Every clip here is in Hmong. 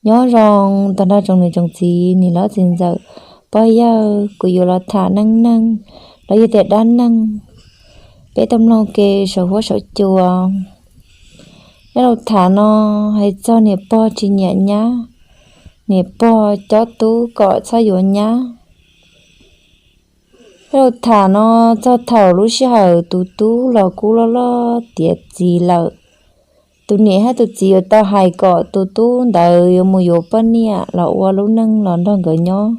Nyob zoo tag nrho tsoom niam tsoom txiv, niam hlob txiv ntxawm, pog yawg, kuv yuav los tham neej neeg los yog tias dab neeg, peb tau mloog ke saum huab saum cua. Nyob rau tham no hais txog niam pog tsis nyiam nyab, niam pog cob tub kom txhob yuav nyab. Nyob rau tham no txog thaum lub sij hawm tus tub los kuj loj loj tiav txiv lawm, tus niam thiab tus txiv yuav tau hais kom tus tub ntawd yuav mus yuav poj niam los ua lub neej los nrog nkawd nyob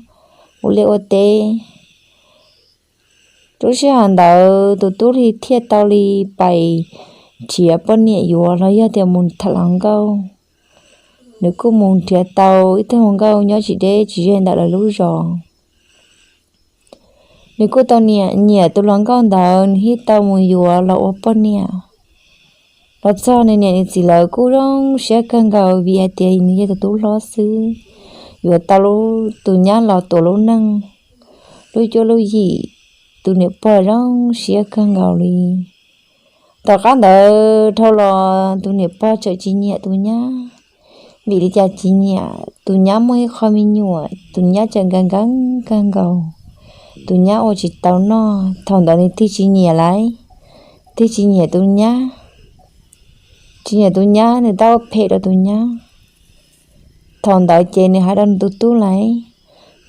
ua liaj ua teb. Lub sij hawm ntawd tus tub li thiaj tau li pais nrhiav poj niam yuav los yog tias mus tham hluas nkauj. Nws kuj mus nrhiav tau ib tug hluas nkauj nyob tsis deb tsis ze ntawm lawv lub zos. Nws kuj tau nyiam tus hluas nkauj ntawd, nws thiaj tau mus yuav los ua poj niam. Los txog nws niam nws txiv lawv kuj zoo siab kawg nkaus vim hais tias nws yog tus tub hlob xwb, yuav tau tus nyab los tuav lub neej, lub cuab lub yim. Tus niam pog zoo siab kawg nkaus li. Tom qab ntawd dhau los tus niam pog tseem tsis nyiam tus nyab. Vim li cas tsis nyiam? Tus nyab muaj ib qho me nyuam, tus nyab tseem nkees nkees kawg nkaus. Tus nyab ua tsis tau noj, thaum ntawd nws tig tsis nyiam lawm, tig tsis nyiam tus nyab. Tsis nyiam tus nyab, nws tab ua phem rau tus nyab. Thaum ntawd ces nws hais rau nws tus tub lawm,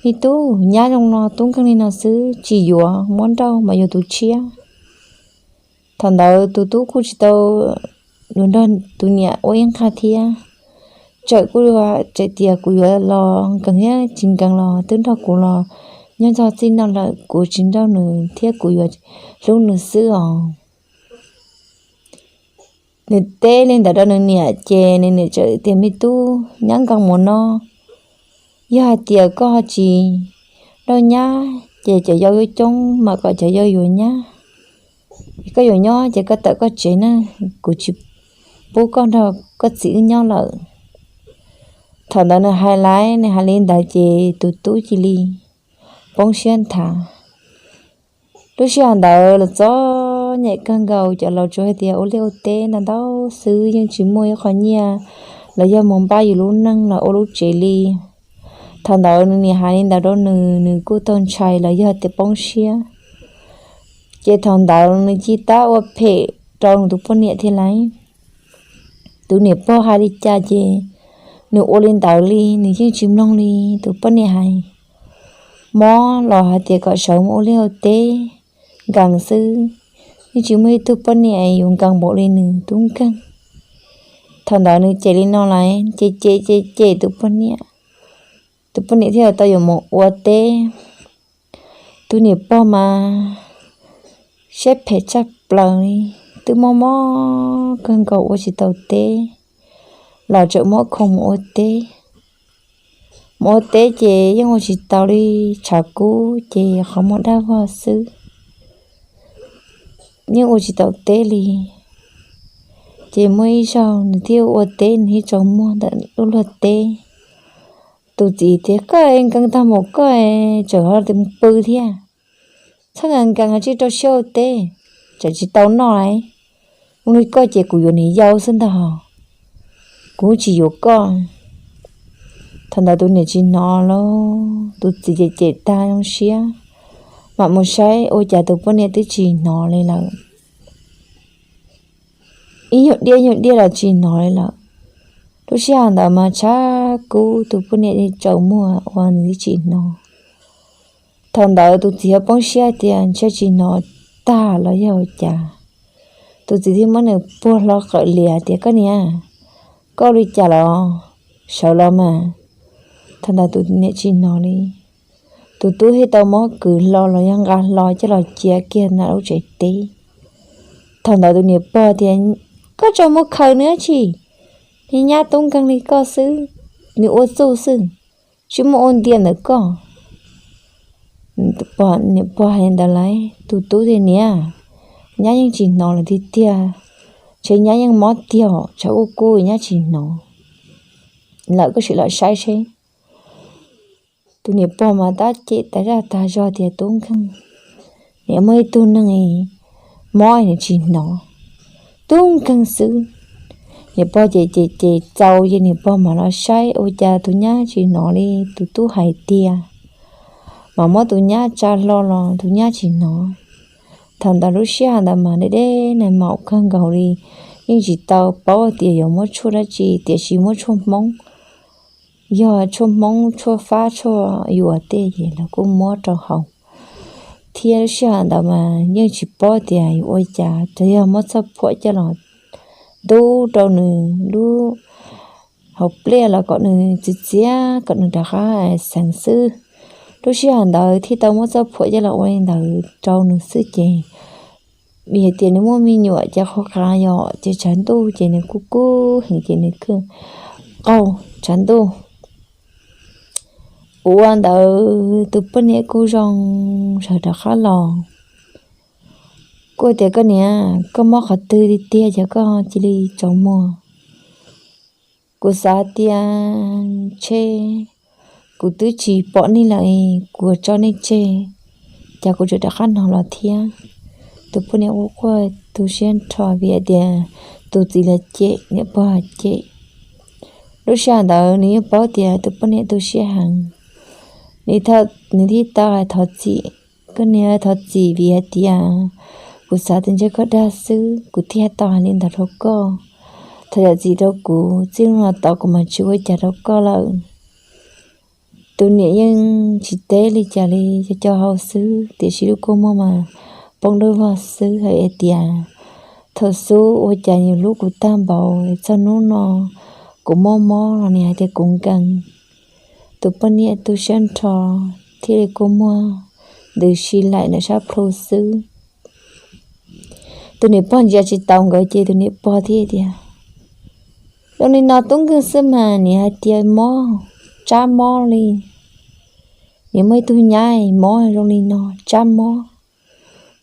me tub, nyab zoo no tub nkeeg li no xwb tsis yuav, muab nrauj mas yuav tus tshiab. Thaum ntawd tus tub kuj tsis tau yuav nrog tus niam ua ib qho thiab. Txawm kuj txawm tias kuv yuav los nkees thiab tsis nkees los twb nrog kuv los nyob txog txij no lawm, kuv tsis nrauj nws thiab kuv yuav hlub nws xwb os. Nws teb li ntawd rau nws niam ces nws niam txawm tias me tub, nyab nkees mus no, yog hais tias koj ho tsis nrauj nyab ces cov yau yuav coob mas kom cov yau yuav nyab. Koj yuav nyob ces koj tawm koj tsev na, kuv tsis pub koj nrog koj txiv wb nyob lawm. Thaum ntawd nws hais lawm, nws hais li ntawd ces tus tub cia li poob siab nthav. Lub sij hawm ntawd los txom nyem kawg nkaus, cov laus tsuas hais tias ua liaj ua teb ntau ntau xwb, yeej tsis muaj ib qho nyiaj los yog mus npaj yus lub neej los ua lub tsev li. Thaum ntawd nws niam hais li ntawd rau nws, nws kuj tau ntshai los yog tias poob siab. Ces thaum ntawd nws cia li ua phem rau nws tus poj niam thiab lawm. Tus niam pog hais li cas ces nws ua li ntawd li, nws yeej tsis mloog li tus poj niam hais. Mob los hais tias kom sawv mus ua liaj ua teb nkees xwb, yeej tsis muaj ib tug poj niam yuav nkees npaum li nws tub nkeeg. Thaum ntawd nws cem li no lawm, ces cem cem cem tus poj niam. Tus poj niam thiaj tau yuav mus ua teb. Tus niam pog mas siab phem tshaj plaws li, twb mob mob kawg nkaus ua tsis tau teb, los tseem muab khoom mus ua teb. Mus ua teb ces yeej ua tsis tau li, tshav kub ces qhov muag daj vog xwb, yeej ua tsis tau teb li. Ces muaj ib zaug nws thiaj ua teb, nws thiaj tsaus muag ntawm lub luag teb. Tus txiv tias, koj nkees tag npaum koj tseem ho mus pw thiab, txhob nkees nkees, tsij rau siab ua teb, tseem tsis tau noj li. Ua li koj ces kuv yuav niam yau xwb ntag, kuv tsis yuav koj. Thaum ntawd tus niam tsis hnov lauj, tus txiv ces cem tag zoo siab, mam mus saib ua cas tus poj niam twb tsis hnov li lawm. Ib nyuag diaj nyuag diaj los tsis hnov li lawm. Lub sij hawm ntawd mas tshav kub, tus poj niam tsaus muag ua nws twb tsis hnov. Thaum ntawd tus txiv ho poob siab tias ntshe tsis hnov tag los yog ua cas. Tus txiv thiaj muab nws puag hlo qawm lias tias, koj niam, koj ua li cas los? Sawv los mas. Thaum ntawd tus niam tsis hnov li. Tus tub thiaj tau mob kwv hlo los yog nqa hlo coj los cia kiag ntawm lub tsev teb. Thaum ntawd tus niam pog tias, koj tseem mus khaws nws dab tsi? Niag nyab tub nkeeg li koj xwb, nws ua txuj xwb, tsis muaj ua ntiag ntawm koj. Niam pog hais li ntawd lawm, tus tub tias, niam, nyab yeej tsis hnov lawm tiag tiag, ntshe nyab yeej mob tiag, tshav kuj kub nyab tsis hnov lawm, koj sim los saib seb. Tus niam pog mas tab cem tas zaj tas zog tias, tub nkeeg, niam muaj ib tug neeg mob nws tsis hnov, tub nkeeg xwb, Niam pog ces ces ces txaus ces niam pog mam los saib ua cas tus nyab tsis hnov li. Tus tub hais tias mam muab tus nyab tsa hlo los tus nyab tsis hnov. Thaum ntawd lub sij hawm ntawd mas deb deb nag maum kawg nkaus li, yeej tsis tau paub tias yuav muab tshuaj dab tsi tiam sis muab tshuaj Hmoob, yog tshuaj Hmoob tshuaj fab tshuaj yuas tej ces lawv kuj muab rau haus. Thiab lub sij hawm ntawd mas yeej tsis paub tias yuav ua cas, tsuas yog muab txoj phuam coj los ntub rau nws lub hauv pliaj los kom nws txias txias kom nws rov qab xeev xwb. Lub sij hawm ntawd thiaj tau muab txoj phuam coj los ua li ntawd rau nws xwb ces vim hais tias nws muaj me nyuam ces qhov qab yom ces tshav ntuj ces nws kuj kub heev ces nws kuj qaug tshav ntuj. Ua ntawd tus poj niam kuj zoo sawv rov qab los, kuj tias koj niam, koj mob qhov twg tiag tiag ces koj cia li tsaus muag. Kuv xav tias ntshe kuv twb tsis pom nej lawm, kuv tso nej tseg, cas kuv tseem rov qab hnov los thiab. Tus poj niam ua quaj tu siab nrho vim hais tias tus txiv los cem, niam pog cem. Lub sij hawm ntawd nws yeej paub tias tus poj niam tu siab heev. Nws thiaj tau hais thov txim, koj niam, thov txim vim hais tias kuv xav tias ntshe koj dag xwb kuv thiaj tau hais li ntawd rau koj. Thov zam txim rau kuv, txij no tod kuv mam tsis ua cas rau koj lawm. Tus niam yeej tsis teb li cas li, co co hau xwb tiam sis lub kua muag mas poob dub vog xwb hais tias thaum xub ua cas nws hlub kuv tag npaum, txog hnub no kuv mob mob los nws hais tias kuv nkees. Tus poj niam tu siab nrho thiaj li kua muag ntws si laim ntawm sab plhu xwb. Tus niam pog ntsia tsis taus nkawd ces tus niam pog thiaj tias, zoo li no tub nkeeg xwb mas nws hais tias mob, tsab mob li. Nws muaj ib tug nyab mob zoo li no, tsab mob.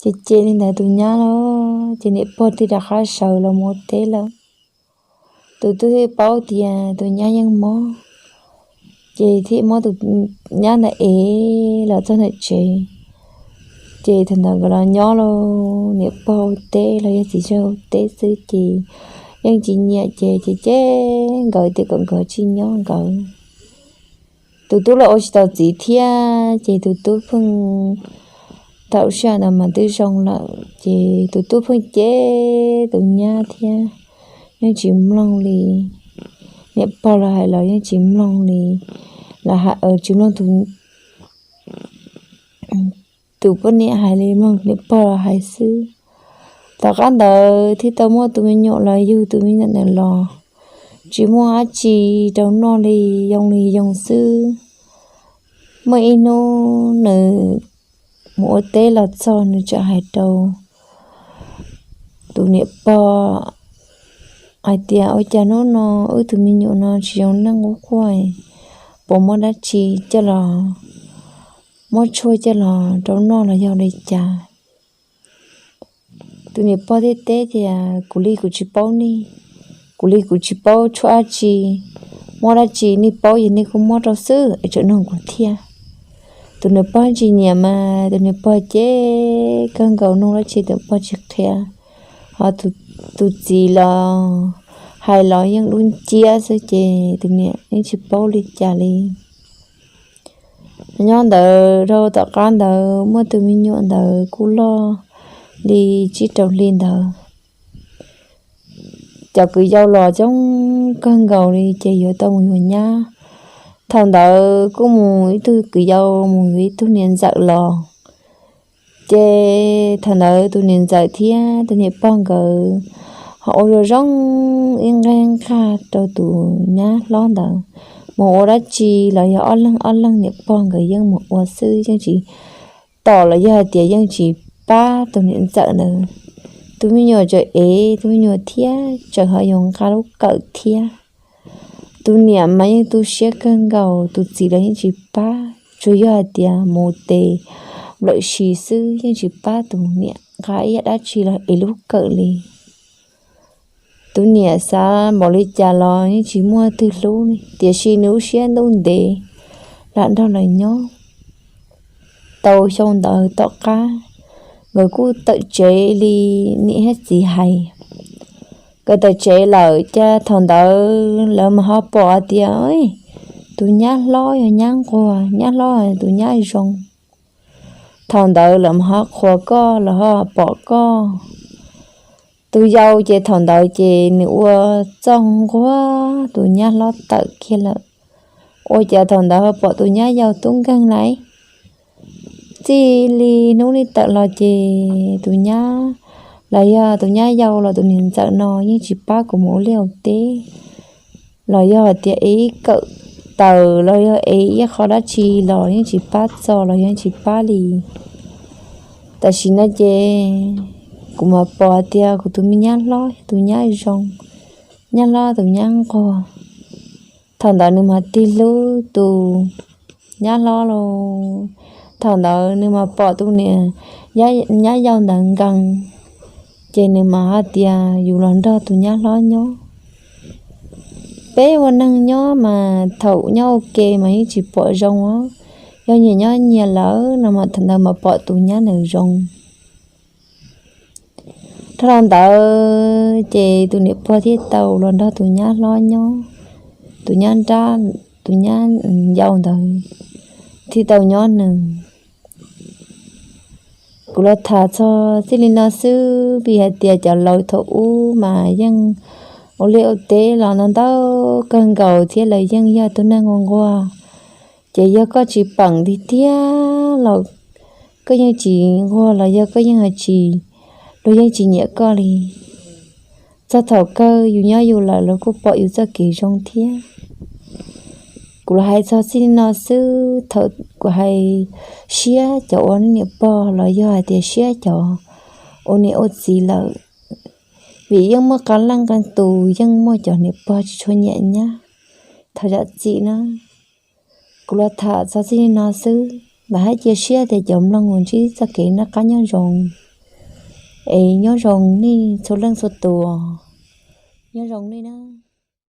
Ces cem li ntawd tus nyab los ces niam pog thiaj rov qab sawv los mus ua teb lawm. Tus tub thiaj paub tias tus nyab yeej mob, ces thiaj muab tus nyab ntawd ev los txog ntawm tsev. Ces thaum ntawd nkawd los nyob los niam pog ua teb los yog txiv tsag ua teb xwb ces yeej tsis nyiam ces ces cem nkawd tias kom nkawd tsis nyob nkawd. Tus tub los ua tsis tau txiv thiab ces tus tub pheej, thaum sij hawm ntawd mas twb zoo lawm ces tus tub pheej cem tus nyab thiab, yeej tsis mloog li. Niam pog los hais los yeej tsis mloog li, los hais tsis mloog tus poj niam hais li, mloog niam pog los hais xwb. Tom qab ntawd thiaj tau muaj tus me nyuam los yug tus me nyuam ntawd los, tsis muaj dab tsi rau noj li, yoo li yoo xwb. Muaj ib hnub nws mus ua teb los txog nws txawm hais rau tus niam pog hais tias ua cas hnub no wb tus me nyuam no tsis zoo neej ua quaj, puas muaj dab tsi coj los, muab tshuaj coj los rau noj los yog li cas? Tus niam pog thiaj teb tias kuv li kuv tsis paub nej, kuv li kuv tsis paub tshuaj dab tsi, muab dab tsi nej paub yog nej kuj muab rau xwb es tseem nug kuv thiab. Tus niam pog tsis nyiam mas tus niam pog cem kawg nkaus, nug dab tsi tus pog tsis qhia. Ho tus txiv los hais los yeej dub nciab xwb ces tus niam yeej tsis paub li cas li. Nyob ntawd rau tom qab ntawd muaj tus me nyuam ntawd kuj loj li tsib rau hli ntawd. Cov kwv yau los coob kawg nkaus li ces yuav tau mus yuav nyab. Thaum ntawd kuj mus ib tug kwv yau mus yuav ib tug niam ntxawm los. Ces thaum ntawd tus niam ntxawm thiab tus niam pog nkawd ho ua zoo zoo ib nqag nqag rau tus nyab hlob ntawd. Mus ua dab tsi los yog ob leeg ob leeg niam pog nkawd yeej mus ua xwb, yeej tsis tom los yog hais tias yeej tsis pab tus niam ntxawm ntawd. Tus me nyuam tseem ev tus me nyuam thiab tseem ho yuav nqa lub kawm thiab. Tus niam mas yeej tu siab kawg nkaus, tus txiv los yeej tsis pab, tsuas yog hais tias mus tes nplawm si xwb, yeej tsis pab tus niam nqa ib yam dab tsi los ev lub kawm li. Tus niam xav npaum li cas los yeej tsis muaj twg hlub li, tiam sis nws lub siab ntuj ntev lam nrog lawv nyob. Tau xyoo ntawd tom qab, nkawd kuj tawm tsev li niam thiab txiv hais. Nkawd tawm tsev lawm ces thaum ntawd lawv mas ho pom tias tus nyab hlob yog nyab nquag, nyab hlob tus nyab zoo. Thaum ntawd lawv mas ho qhuas koj, lawv ho pom koj. Tus yau ces thaum ntawd ces nws ua txoj nquag tus nyab hlob tawm kiag lawm, ua cas thaum ntawd ho pom tus nyab yau tub nkeeg lawm. Txij li hnub ntawd tawm los ces tus nyab, los yog tus nyab yau los tus niam ntxawm no yeej tsis pab kuv mus ua liaj ua teb, los yog hais tias ev ib kawm taws los yog ev ib qho dab tsi los yeej tsis pab txo los yeej tsis pab li. Tam sim no ces kuv mas pom tias kuv tus me nyab hlob tus nyab zoo, nyab hlob tus nyab nquag. Thaum ntawd nws mas tig hlub tus nyab hlob los, thaum ntawd nws mas pom tus niam nyab yau ntawd nkees, ces nws mas hais tias yus los nrog tus nyab hlob nyob. Peb ua neeg nyob mas thaum nyob ua ke mas yeej tsis pom zoo os, yog nyias nyob nyias lawm no mas thaum ntawd mas pom tus nyab ntawd zoo. Dhau los ntawd ces tus niam pog thiaj tau los nrog tus nyab hlob nyob, tus nyab nrab, tus nyab yau ntawd thiaj tau nyob nws. Kuv los tham txog txij li no xwb vim hais tias cov laus thaum ub mas yeej ua liaj ua teb los ntau ntau kawg nkaus thiab lawv yeej yog tus neeg nquag nquag. Ces yog koj tsis peem tiag tiag los koj yeej tsis nquag los yog koj yeej tsis, luag yeej tsis nyiam koj li. Txog thaum kawg yus nyob yus lawm los kuj pom yus txoj kev zoo thiab. Kuv los hais txog txij li no xwb, thaum kuv hais siab cov ua niam pog los yog hais tias siab cov ua niam ua txiv lawm, vim yeej muaj qee leej qee tus yeej muaj cov niam pog tsis tshua nyiam nyab. Thov zam txim na. Kuv los tham txog txij li no xwb, vam thiab cia siab tias cov mloog uas ntsib txoj kev noj qab nyob zoo, es nyob zoo nej txhua leej txhua tus, nyob zoo nej na.